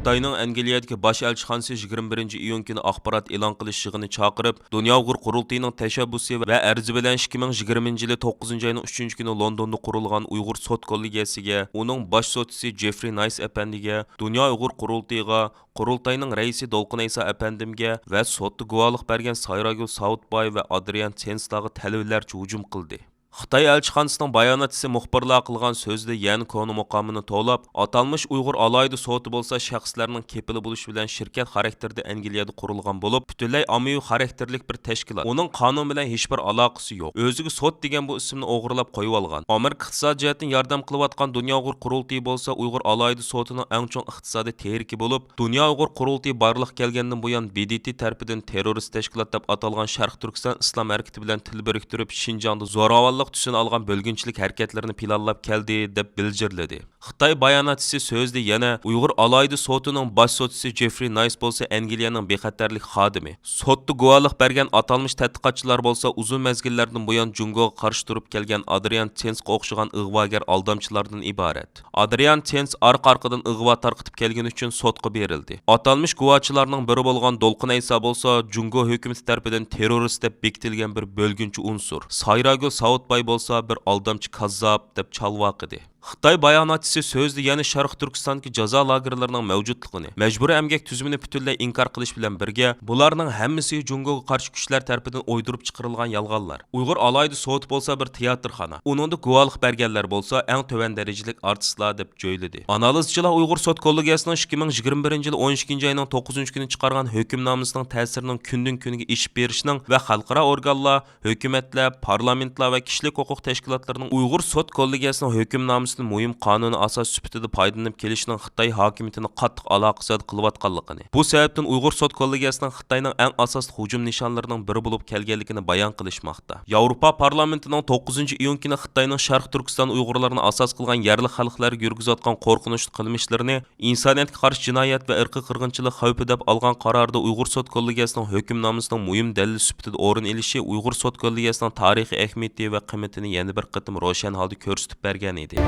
خىتاينىڭ ئەنگلىيەدىكى باش ئەلچىخانىسى يىگىرمە بىرىنچى ئىيۇن كۈنى ئاخبارات ئېلان قىلىش يىغىنى چاقىرىپ، دۇنيا ئۇيغۇر قۇرۇلتىيىنىڭ تەشەببۇسى ۋە ئەرزى بىلەن ئىككى مىڭ يىگىرمىنچى يىلى توققۇزىنچى ئاينىڭ ئۈچىنچى كۈنى لوندوندا قۇرۇلغان ئۇيغۇر سوت كوللېگىيەسىگە، ئۇنىڭ باش سوتچىسى جېفرى نايس ئەپەندىگە، دۇنيا ئۇيغۇر قۇرۇلتىيىغا، قۇرۇلتاينىڭ رەئىسى دولقۇن ئەيسا ئەپەندىمگە ۋە سوتتا گۇۋاھلىق بەرگەن سايراگۈل ساۋۇتباي ۋە ئادرىيان تېنسلارغا تەلۋىلەرچە ھۇجۇم قىلدى. خىتاي ئەلچىخانىسىنىڭ باياناتچىسى مۇخبىرلارغا قىلغان سۆزىدە يەنە كونا مۇقامىنى توۋلاپ، ئاتالمىش ئۇيغۇر ئالاھىدە سوتى بولسا شەخسلەرنىڭ كېپىلى بولۇشى بىلەن شىركەت خاراكتېرىدا ئەنگلىيەدە قۇرۇلغان بولۇپ، پۈتۈنلەي ئاممىۋى خاراكتېرلىك بىر تەشكىلات. ئۇنىڭ قانۇن بىلەن ھېچبىر ئالاقىسى يوق. ئۆزىگە سوت دېگەن بۇ ئىسىمنى ئوغرىلاپ قويۇۋالغان. ئامېرىكا ئىقتىسادىي جەھەتتىن ياردەم قىلىۋاتقان دۇنيا ئۇيغۇر قۇرۇلتىيى بولسا ئۇيغۇر ئالاھىدە سوتىنىڭ ئەڭ چوڭ ئىقتىسادىي تېرىكى بولۇپ، دۇنيا ئۇيغۇر قۇرۇلتىيى بارلىققا كەلگەندىن بۇيان بى دى تى تەرىپىدىن تېررورىست تەشكىلات دەپ ئاتالغان شەرقىي تۈركىستان ئىسلام ھەرىكىتى بىلەن تىل بىرىكتۈرۈپ، شىنجاڭدا زوراۋانلىق تۈسىنى ئالغان بۆلگۈنچىلىك ھەرىكەتلىرىنى پىلانلاپ كەلدى، دەپ بىلجىرلىدى. خىتاي باياناتچىسى سۆزىدە يەنە ئۇيغۇر ئالاھىدە سوتىنىڭ باش سوتچىسى جېفرى نايس بولسا ئەنگلىيەنىڭ بىخەتەرلىك خادىمى. سوتتا گۇۋاھلىق بەرگەن ئاتالمىش تەتقىقاتچىلار بولسا ئۇزۇن مەزگىللەردىن بۇيان جۇڭگوغا قارشى تۇرۇپ كەلگەن ئادرىيان تېنسقا ئوخشىغان ئىغۋاگەر ئالدامچىلاردىن ئىبارەت. ئادرىيان تېنس ئارقا-ئارقىدىن ئىغۋا تارقىتىپ كەلگىنى ئۈچۈن سوتقا بېرىلدى. ئاتالمىش گۇۋاچىلارنىڭ بىرى بولغان دولقۇن ئەيسا بولسا جۇڭگو ھۆكۈمىتى تەرىپىدىن تېررورىست دەپ بېكىتىلگەن بىر بۆلگۈنچى ئۇنسۇر، سايراگۈل ساۋۇتباي بولسا بىر ئالدامچى كاززاپ دەپ چالۋاقىدى. خىتاي باياناتچىسى سۆزىدە يەنە شەرقىي تۈركىستاندىكى جازا لاگېرلىرىنىڭ مەۋجۇتلۇقىنى، مەجبۇرىي ئەمگەك تۈزۈمىنى پۈتۈنلەي ئىنكار قىلىش بىلەن بىرگە، بۇلارنىڭ ھەممىسى جۇڭگوغا قارشى كۈچلەر تەرىپىدىن ئويدۇرۇپ چىقىرىلغان يالغانلار. ئۇيغۇر ئالاھىدە سوتى بولسا بىر تىياتىرخانا. ئۇنىڭدا گۇۋاھلىق بەرگەنلەر بولسا ئەڭ تۆۋەن دەرىجىلىك ئارتىسلار، دەپ جۆيلىدى. ئانالىزچىلار ئۇيغۇر سوت كوللېگىيەسىنىڭ ئىككى مىڭ يىگىرمە بىرىنچى يىلى ئون ئىككىنچى ئاينىڭ توققۇزىنچى كۈنى چىقارغان ھۆكۈمنامىسىنىڭ تەسىرىنىڭ كۈندىن كۈنگە ئېشىپ بېرىشىنىڭ ۋە خەلقئارا ئورگانلار، ھۆكۈمەتلەر، پارلامېنتلار ۋە كىشىلىك ھوقۇق تەشكىلاتلىرىنىڭ ئۇيغۇر سوت كوللېگىيەسىنىڭ ھۆكۈمنامىسىنى مۇھىم قانۇنىي ئاساس سۈپىتىدە پايدىلىنىپ كېلىشىنىڭ خىتاي ھاكىمىيىتىنى قاتتىق ئالاقىسىز قىلىۋاتقانلىقىنى، بۇ سەۋەبتىن ئۇيغۇر سوت كوللېگىيەسىنىڭ خىتاينىڭ ئەڭ ئاساسلىق ھۇجۇم نىشانلىرىنىڭ بىرى بولۇپ كەلگەنلىكىنى بايان قىلىشماقتا. ياۋروپا پارلامېنتىنىڭ توققۇزىنچى ئىيۇن كۈنى خىتاينىڭ شەرقىي تۈركىستان ئۇيغۇرلىرىنى ئاساس قىلغان يەرلىك خەلقلەرگە يۈرگۈزۈۋاتقان قورقۇنچلۇق قىلمىشلىرىنى ئىنسانىيەتكە قارشى جىنايەت ۋە ئىرقىي قىرغىنچىلىق خەۋپى دەپ ئالغان قارارىدا ئۇيغۇر سوت كوللېگىيەسىنىڭ ھۆكۈمنامىسىنىڭ مۇھىم دەلىل سۈپىتىدە ئورۇن ئېلىشى ئۇيغۇر سوت كوللېگىيەسىنىڭ تارىخىي ئەھمىيىتى ۋە قىممىتىنى يەنە بىر قېتىم روشەن ھالدا كۆرسىتىپ بەرگەن ئىدى.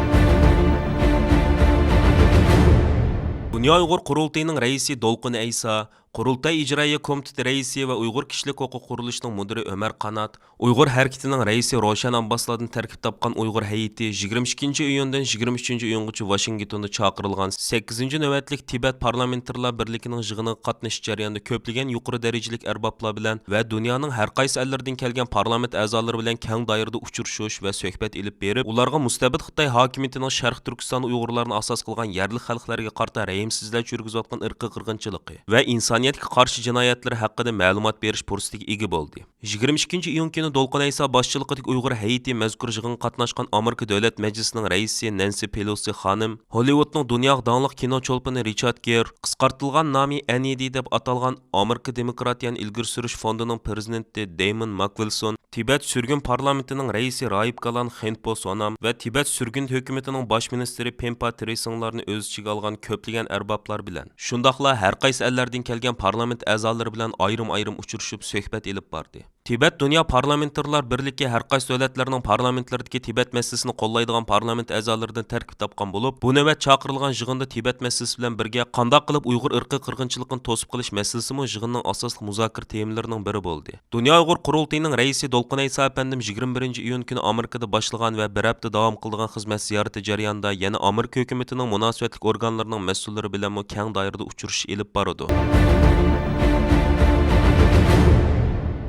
دۇنيا ئۇيغۇر قۇرۇلتىيىنىڭ رەئىسى دولقۇن ئەيسا، قۇرۇلتاي ئىجرائىيە كومىتېتى رەئىسى ۋە ئۇيغۇر كىشىلىك ھوقۇق قۇرۇلۇشىنىڭ مۇدىرى ئۆمەر قانات، ئۇيغۇر ھەرىكىتىنىڭ رەئىسى روشەن ئابباسلاردىن تەركىب تاپقان ئۇيغۇر ھەيئىتى يىگىرمە ئىككىنچى ئىيۇندىن يىگىرمە ئۈچىنچى ئىيۇنغىچە ۋاشىنگتوندا چاقىرىلغان سەككىزىنچى نۆۋەتلىك تىبەت پارلامېنتارلار بىرلىكىنىڭ يىغىنىغا قاتنىشىش جەريانىدا كۆپلىگەن يۇقىرى دەرىجىلىك ئەربابلار بىلەن ۋە دۇنيانىڭ ھەر قايسى ئەللىرىدىن كەلگەن پارلامېنت ئەزالىرى بىلەن كەڭ دائىرىدە ئۇچرىشىش ۋە سۆھبەت ئېلىپ بېرىپ، ئۇلارغا مۇستەبىت خىتاي ھاكىمىيىتىنىڭ شەرقىي تۈركىستاندا ئۇيغۇرلارنى ئاساس قىلغان يەرلىك خەلقلەرگە قارىتا رەھىمسىزلەرچە يۈرگۈزۈۋاتقان ئىرقىي قىرغىنچىلىقى ۋە ئىنسانىيەتكە قارشى جىنايەتلىرى ھەققىدە مەلۇمات بېرىش پۇرسىتىگە ئىگە بولدى. يىگىرمە ئىككىنچى ئىيۇن كۈنى دولقۇن ئەيسا باشچىلىقىدىكى ئۇيغۇر ھەيئىتى مەزكۇر يىغىنغا قاتناشقان ئامېرىكا دۆلەت مەجلىسىنىڭ رەئىسى نەنسى پېلوسى خانىم، ھوللىۋۇدنىڭ دۇنياغا داڭلىق كىنو چولپىنى رىچارد گىر، قىسقارتىلغان نامى ئەن ئى دى دەپ ئاتالغان ئامېرىكا دېموكراتىيەنى ئىلگىرى سۈرۈش فوندىنىڭ پىرېزىدېنتى دېيمون ماكۋىلسون، تىبەت سۈرگۈن پارلامېنتىنىڭ رەئىسى راھىب گالان خېنپو سونام ۋە تىبەت سۈرگۈن ھۆكۈمىتىنىڭ باش مىنىستىرى پېمپا ترېسىڭلارنى ئۆز ئىچىگە ئالغان كۆپلىگەن ئەربابلار بىلەن، شۇنداقلا ھەر قايسى ئەللەردىن كەلگەن پارلامېنت ئەزالىرى بىلەن ئايرىم-ئايرىم ئۇچرىشىپ سۆھبەت ئېلىپ باردى. تىبەت دۇنيا پارلامېنتارلار بىرلىكى ھەر قايسى دۆلەتلەرنىڭ پارلامېنتلىرىدىكى تىبەت مەسىلىسىنى قوللايدىغان پارلامېنت ئەزالىرىدىن تەركىب تاپقان بولۇپ، بۇ نۆۋەت چاقىرىلغان يىغىندا تىبەت مەسىلىسى بىلەن بىرگە قانداق قىلىپ ئۇيغۇر ئىرقىي قىرغىنچىلىقىنى توسۇپ قېلىش مەسىلىسىمۇ يىغىننىڭ ئاساسلىق مۇزاكىرە تېمىلىرىنىڭ بىرى بولدى. دۇنيا ئۇيغۇر قۇرۇلتىيىنىڭ رەئىسى دولقۇن ئەيسا ئەپەندىم يىگىرمە بىرىنچى ئىيۇن كۈنى ئامېرىكىدا باشلىغان ۋە بىر ھەپتە داۋام قىلىدىغان خىزمەت زىيارىتى جەريانىدا يەنە ئامېرىكا ھۆكۈمىتىنىڭ مۇناسىۋەتلىك ئورگانلىرىنىڭ مەسئۇللىرى بىلەنمۇ كەڭ دائىرىدە ئۇچرىشىش ئېلىپ بارىدۇ.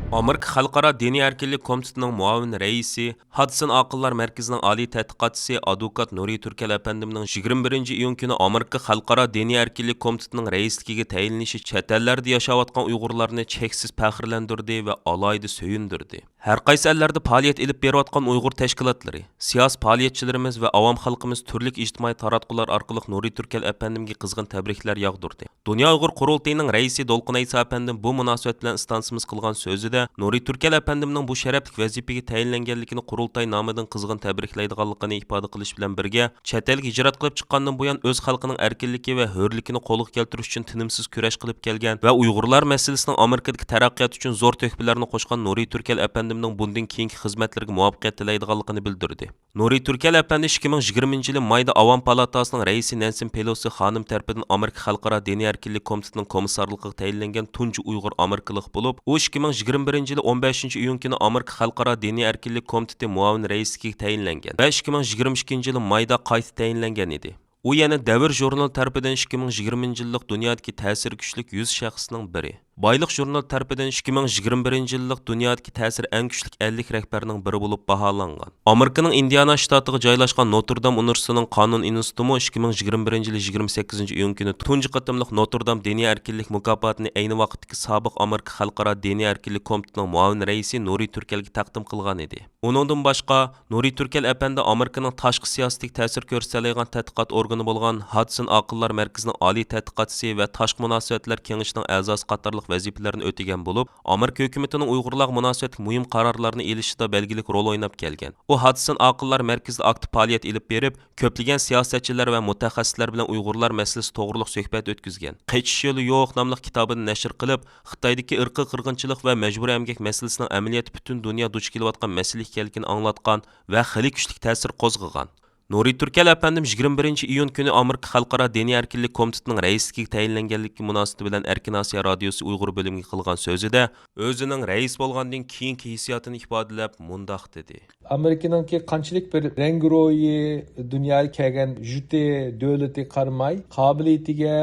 ئامېرىكا خەلقئارا دىنىي ئەركىنلىك كومىتېتىنىڭ مۇئاۋىن رەئىسى، ھادسون ئاقىللار مەركىزىنىڭ ئالىي تەتقىقاتچىسى ئادۋوكات نۇرى تۈركەل ئەپەندىمنىڭ يىگىرمە بىرىنچى ئىيۇن كۈنى ئامېرىكا خەلقئارا دىنىي ئەركىنلىك كومىتېتىنىڭ رەئىسلىكىگە تەيىنلىنىشى چەت ئەللەردە ياشاۋاتقان ئۇيغۇرلارنى چەكسىز پەخىرلەندۈردى ۋە ئالاھىدە سۆيۈندۈردى. ھەر قايسى ئەللەردە پائالىيەت ئېلىپ بېرىۋاتقان ئۇيغۇر تەشكىلاتلىرى، سىياسىي پائالىيەتچىلىرىمىز ۋە ئاۋام خەلقىمىز تۈرلۈك ئىجتىمائىي تاراتقۇلار ئارقىلىق نۇرى تۈركەل ئەپەندىمگە قىزغىن تەبرىكلەر ياغدۇردى. دۇنيا ئۇيغۇر قۇرۇلتىيىنىڭ رەئىسى دولقۇن ئەيسا ئەپەندىم بۇ مۇناسىۋەت بىلەن ئىستانسىمىز قىلغان سۆزىدە، نۇرى تۈركەل ئەپەندىمنىڭ بۇ شەرەپلىك ۋەزىپىگە تەيىنلەنگەنلىكىنى قۇرۇلتاي نامىدىن قىزغىن تەبرىكلەيدىغانلىقىنى ئىپادە قىلىش بىلەن بىرگە، چەت ئەلگە ھىجرەت قىلىپ چىققاندىن بۇيان ئۆز خەلقىنىڭ ئەركىنلىكى ۋە ھۆرلۈكىنى قولغا كەلتۈرۈش ئۈچۈن تىنىمسىز كۈرەش قىلىپ كەلگەن ۋە ئۇيغۇرلار مەسىلىسىنىڭ ئامېرىكىدىكى تەرەققىيات ئۈچۈن زور تۆھپىلەرنى قوشقان نۇرى تۈركەل ئەپەندىمنىڭ بۇندىن كېيىنكى خىزمەتلىرىگە مۇۋەپپەقىيەت تىلەيدىغانلىقىنى بىلدۈردى. نۇرى تۈركەل ئەپەندى ئىككى مىڭ يىگىرمىنچى يىلى مايدا ئاۋام پالاتاسىنىڭ رەئىسى نەنسى پېلوسى خانىم تەرىپىدىن ئامېرىكا خەلقئارا دىنىي ئەركىنلىك كومىتېتىنىڭ كومىسسارلىقىغا تەيىنلەنگەن تۇنجى ئۇيغۇر ئامېرىكىلىق بولۇپ، ئۇ ئىككى مىڭ يىگىرمە بىرىنچى يىلى ئون بەشىنچى ئىيۇن كۈنى ئامېرىكا خەلقئارا دىنىي ئەركىنلىك كومىتېتى مۇئاۋىن رەئىسلىكىگە تەيىنلەنگەن ۋە ئىككى مىڭ يىگىرمە ئىككىنچى يىلى مايدا قايتا تەيىنلەنگەن ئىدى. ئۇ يەنە دەۋر ژۇرنىلى تەرىپىدىن ئىككى مىڭ يىگىرمىنچى يىللىق دۇنيادىكى تەسىرى كۈچلۈك يۈز شەخسنىڭ بىرى، بايلىق ژۇرنىلى تەرىپىدىن ئىككى مىڭ يىگىرمە بىرىنچى يىللىق دۇنيادىكى تەسىرى ئەڭ كۈچلۈك ئەللىك رەھبەرنىڭ بىرى بولۇپ باھالانغان. ئامېرىكىنىڭ ئىندىئانا شتاتىغا جايلاشقان نوتر دام ئۇنىۋېرسىتېتىنىڭ قانۇن ئىنستىتۇتىمۇ ئىككى مىڭ يىگىرمە بىرىنچى يىلى يىگىرمە سەككىزىنچى ئىيۇن كۈنى تۇنجى قېتىملىق نوتر دام دىنىي ئەركىنلىك مۇكاپاتىنى ئەينى ۋاقىتتىكى سابىق ئامېرىكا خەلقئارا دىنىي ئەركىنلىك كومىتېتىنىڭ مۇئاۋىن رەئىسى نۇرى تۈركەلگە تەقدىم قىلغان ئىدى. ئۇنىڭدىن باشقا، نۇرى تۈركەل ئەپەندى ئامېرىكىنىڭ تاشقى سىياسىتىگە تەسىر كۆرسىتەلەيدىغان تەتقىقات ئورگىنى بولغان ھادسون ئاقىللار مەركىزىنىڭ ئالىي تەتقىقاتچىسى ۋە تاشقى مۇناسىۋەتلەر كېڭىشىنىڭ ئەزاسى قاتارلىق ۋەزىپىلەرنى ئۆتىگەن بولۇپ، ئامېرىكا ھۆكۈمىتىنىڭ ئۇيغۇرلارغا مۇناسىۋەتلىك مۇھىم قارارلارنى ئېلىشىدا بەلگىلىك رول ئويناپ كەلگەن. ئۇ ھادسون ئاقىللار مەركىزىدە ئاكتىپ پائالىيەت ئېلىپ بېرىپ، كۆپلىگەن سىياسەتچىلەر ۋە مۇتەخەسسىسلەر بىلەن ئۇيغۇرلار مەسىلىسى توغرۇلۇق سۆھبەت ئۆتكۈزگەن. قېچىش يولى يوق ناملىق كىتابىنى نەشر قىلىپ، خىتايدىكى ئىرقىي قىرغىنچىلىق ۋە مەجبۇرىي ئەمگەك مەسىلىسىنىڭ ئەمەلىيەتتە پۈتۈن دۇنيا دۇچ كېلىۋاتقان مەسىلە ئىكەنلىكىنى ئاڭلاتقان ۋە خېلى كۈچلۈك تەسىر قوزغىغان. نۇرى تۈركەل ئەپەندىم يىگىرمە بىرىنچى ئىيۇن كۈنى ئامېرىكا خەلقئارا دىنىي ئەركىنلىك كومىتېتىنىڭ رەئىسلىكىگە تەيىنلەنگەنلىكى مۇناسىۋىتى بىلەن ئەركىن ئاسىيا رادىيوسى ئۇيغۇر بۆلۈمىگە قىلغان سۆزىدە، ئۆزىنىڭ رەئىس بولغاندىن كېيىنكى ھېسسىياتىنى ئىپادىلەپ مۇنداق دېدى. ئامېرىكىنىڭكى قانچىلىك بىر رەڭگىرويى، دۇنياغا كەلگەن جۇتى، دۆلىتى قارىماي، قابىلىيىتىگە،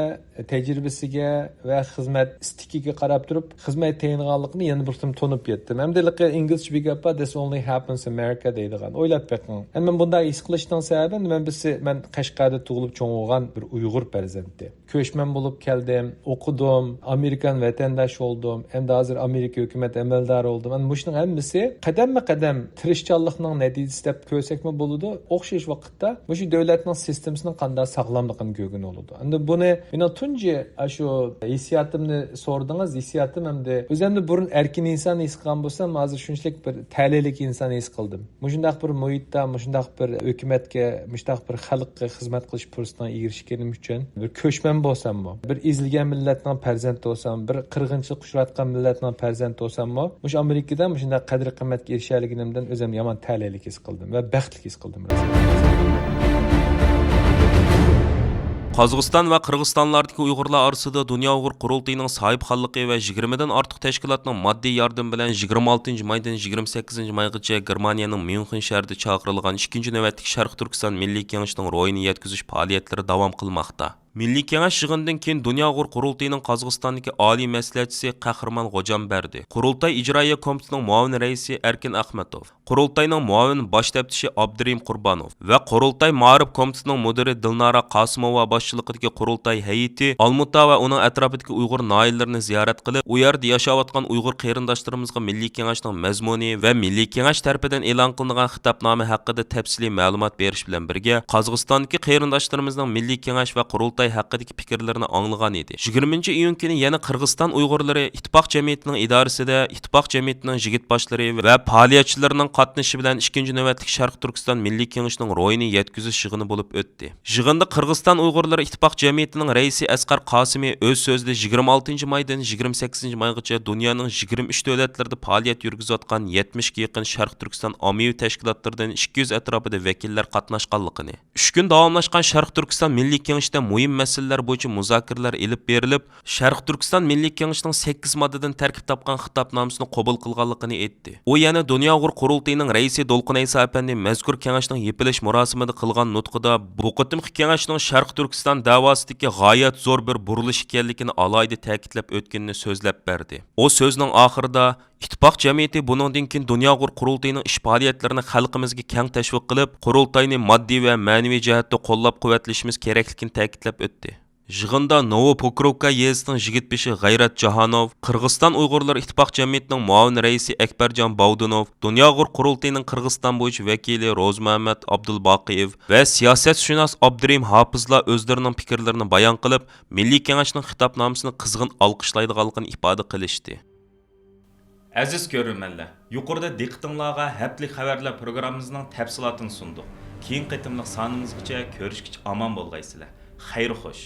تەجرىبىسىگە ۋە خىزمەت ئىستىكىگە قاراپ تۇرۇپ، خىزمەت تېڭىغانلىقىنى يەنە بىر قېتىم تونۇپ يەتتىم. ھەمدە ھېلىقى ئىنگلىزچە بىر گەپ بار، "This only happens America" دەيدىغان. ئويلاپ بېقىڭ. ھەم مەن بۇنداق ھېس قىلىشنىڭ سەۋەبى، مەن بىرسى، مەن قەشقەردە تۇغۇلۇپ چوڭ بولغان بىر ئۇيغۇر پەرزەنتى. كۆچمەن بولۇپ كەلدىم، ئوقۇدۇم، ئامېرىكان ۋەتەنداش بولدۇم، ئەمدى ھازىر ئامېرىكا ھۆكۈمەت ئەمەلدارى بولدۇم. ئەمدى مۇشۇنىڭ ھەممىسى قەدەممۇ قەدەم تىرىشچانلىقنىڭ نەتىجىسى دەپ كۆرسەكمۇ بولىدۇ. ئوخشاش ۋاقىتتا مۇشۇ دۆلەتنىڭ سىستېمىسىنىڭ قانداق ساغلاملىقىنى كۆرگىلى بولىدۇ. ئەمدى بۇنى مېنىڭ تۇنجى ئاشۇ ھېسسىياتىمنى سورىدىڭىز، ھېسسىياتىم ئەمدى ئۆزۈمنى بۇرۇن ئەركىن ئىنسان ھېس قىلغان بولسام، ھازىر شۇنچىلىك بىر تەلەيلىك ئىنسان ھېس قىلدىم. مۇشۇنداق بىر مۇھىتتا، مۇشۇنداق بىر ھۆكۈمەتكە، مۇشۇنداق بىر خەلققە خىزمەت قىلىش پۇرسىتىگە ئېرىشكىنىم ئۈچۈن بىر كۆچمەن بولساممۇ، بىر ئېزىلگەن مىللەتنىڭ پەرزەنتى بولسام، بىر قىرغىنچىلىققا ئۇچراۋاتقان مىللەتنىڭ پەرزەنتى بولساممۇ، مۇشۇ ئامېرىكىدا مۇشۇنداق قەدىر-قىممەتكە ئېرىشەلىگىنىمدىن ئۆزۈمنى يامان تەلەيلىك ھېس قىلدىم ۋە بەختلىك ھېس قىلدىم. قازاقىستان ۋە قىرغىزىستانلاردىكى ئۇيغۇرلار ئارىسىدا دۇنيا ئۇيغۇر قۇرۇلتىيىنىڭ ساھىبخانلىقى ۋە يىگىرمىدىن ئارتۇق تەشكىلاتنىڭ ماددىي ياردىمى بىلەن يىگىرمە ئالتىنچى مايدىن يىگىرمە سەككىزىنچى مايغىچە گېرمانىيەنىڭ ميۇنخېن شەھىرىدە چاقىرىلغان ئىككىنچى نۆۋەتلىك شەرقىي تۈركىستان مىللىي كېڭىشىنىڭ روھىنى يەتكۈزۈش پائالىيەتلىرى داۋام قىلماقتا. مىللىي كېڭەش يىغىنىدىن كېيىن دۇنيا ئۇيغۇر قۇرۇلتىيىنىڭ قازاقىستاندىكى ئالىي مەسلىھەتچىسى قەھرىمان غوجامبەردى، قۇرۇلتاي ئىجرائىيە كومىتېتىنىڭ مۇئاۋىن رەئىسى ئەركىن ئەخمەتوف، قۇرۇلتاينىڭ مۇئاۋىن باش تەپتىشى ئابدۇرېھىم قۇربانوف ۋە قۇرۇلتاي مائارىپ كومىتېتىنىڭ مۇدىرى دىلنارا قاسىموۋا باشچىلىقىدىكى قۇرۇلتاي ھەيئىتى ئالمۇتا ۋە ئۇنىڭ ئەتراپىدىكى ئۇيغۇر ناھىيەلىرىنى زىيارەت قىلىپ، ئۇ يەردە ياشاۋاتقان ئۇيغۇر قېرىنداشلىرىمىزغا مىللىي كېڭەشنىڭ مەزمۇنى ۋە مىللىي كېڭەش تەرىپىدىن ئېلان قىلىنغان خىتابنامە ھەققىدە تەپسىلىي مەلۇمات بېرىش بىلەن بىرگە، قازاقىستاندىكى قېرىنداشلىرىمىزنىڭ مىللىي كېڭەش ۋە قۇرۇلتاي قىلىشلىقى ھەققىدىكى پىكىرلىرىنى ئاڭلىغان ئىدى. يىگىرمىنچى ئىيۇن كۈنى يەنە قىرغىزىستان ئۇيغۇرلىرى ئىتتىپاق جەمئىيىتىنىڭ ئىدارىسىدە ئىتتىپاق جەمئىيىتىنىڭ يىگىت باشلىرى ۋە پائالىيەتچىلىرىنىڭ قاتنىشىشى بىلەن ئىككىنچى نۆۋەتلىك شەرقىي تۈركىستان مىللىي كېڭىشىنىڭ روھىنى يەتكۈزۈش يىغىنى بولۇپ ئۆتتى. يىغىندا قىرغىزىستان ئۇيغۇرلىرى ئىتتىپاق جەمئىيىتىنىڭ رەئىسى ئەسقەر قاسىمى ئۆز سۆزىدە يىگىرمە ئالتىنچى مايدىن يىگىرمە سەككىزىنچى مايغىچە دۇنيانىڭ يىگىرمە ئۈچ دۆلەتلىرىدە پائالىيەت يۈرگۈزۈۋاتقان يەتمىشكە يېقىن شەرقىي تۈركىستان ئاممىۋى تەشكىلاتلىرىدىن ئىككى يۈز ئەتراپىدا ۋەكىللەر قاتناشقانلىقىنى، ئۈچ كۈن داۋاملاشقان شەرقىي تۈركىستان مىللىي كېڭىشىدە مۇھىم مەسىلىلەر بويىچە مۇزاكىرىلەر ئېلىپ بېرىلىپ، شەرقىي تۈركىستان مىللىي كېڭىشىنىڭ سەككىز ماددىدىن تەركىب تاپقان خىتابنامىسىنى قوبۇل قىلغانلىقىنى ئېيتتى. ئۇ يەنە دۇنيا ئۇيغۇر قۇرۇلتىيىنىڭ رەئىسى دولقۇن ئەيسا ئەپەندى مەزكۇر كېڭەشنىڭ يېپىلىش مۇراسىمىدا قىلغان نۇتقىدا بۇ قېتىمقى كېڭەشنىڭ شەرقىي تۈركىستان دەۋاسىدىكى غايەت زور بىر بۇرۇلۇش ئىكەنلىكىنى ئالاھىدە تەكىتلەپ ئۆتكىنىنى سۆزلەپ بەردى. ئۇ سۆزىنىڭ ئاخىرىدا، ئىتتىپاق جەمئىيىتى بۇنىڭدىن كېيىن دۇنيا ئۇيغۇر قۇرۇلتىيىنىڭ ئىش پائالىيەتلىرىنى خەلقىمىزگە كەڭ تەشۋىق قىلىپ، قۇرۇلتاينى ماددىي ۋە مەنىۋى جەھەتتە قوللاپ-قۇۋۋەتلىشىمىز كېرەكلىكىنى تەكىتلەپ ئۆتتى. يىغىندا نوۋوپوكروۋكا يېزىسىنىڭ يىگىت بېشى غەيرەت جاھانوف، قىرغىزىستان ئۇيغۇرلىرى ئىتتىپاق جەمئىيىتىنىڭ مۇئاۋىن رەئىسى ئەكبەرجان باۋدۇنوف، دۇنيا ئۇيغۇر قۇرۇلتىيىنىڭ قىرغىزىستان بويىچە ۋەكىلى روزمۇھەممەت ئابدۇلباقىيېۋ ۋە سىياسەتشۇناس ئابدۇرېھىم ھاپىزلار ئۆزلىرىنىڭ پىكىرلىرىنى بايان قىلىپ، مىللىي كېڭەشنىڭ خىتابنامىسىنى قىزغىن ئالقىشلايدىغانلىقىنى ئىپادە قىلىشتى. ئەزىز كۆرۈرمەنلەر، يۇقىرىدا دىققىتىڭلارغا ھەپتىلىك خەۋەرلەر پروگراممىمىزنىڭ تەپسىلاتىنى سۇندۇق. كېيىنكى قېتىملىق سانىمىزغىچە كۆرۈشكىچە ئامان بولغايسىلەر. خەير خوش.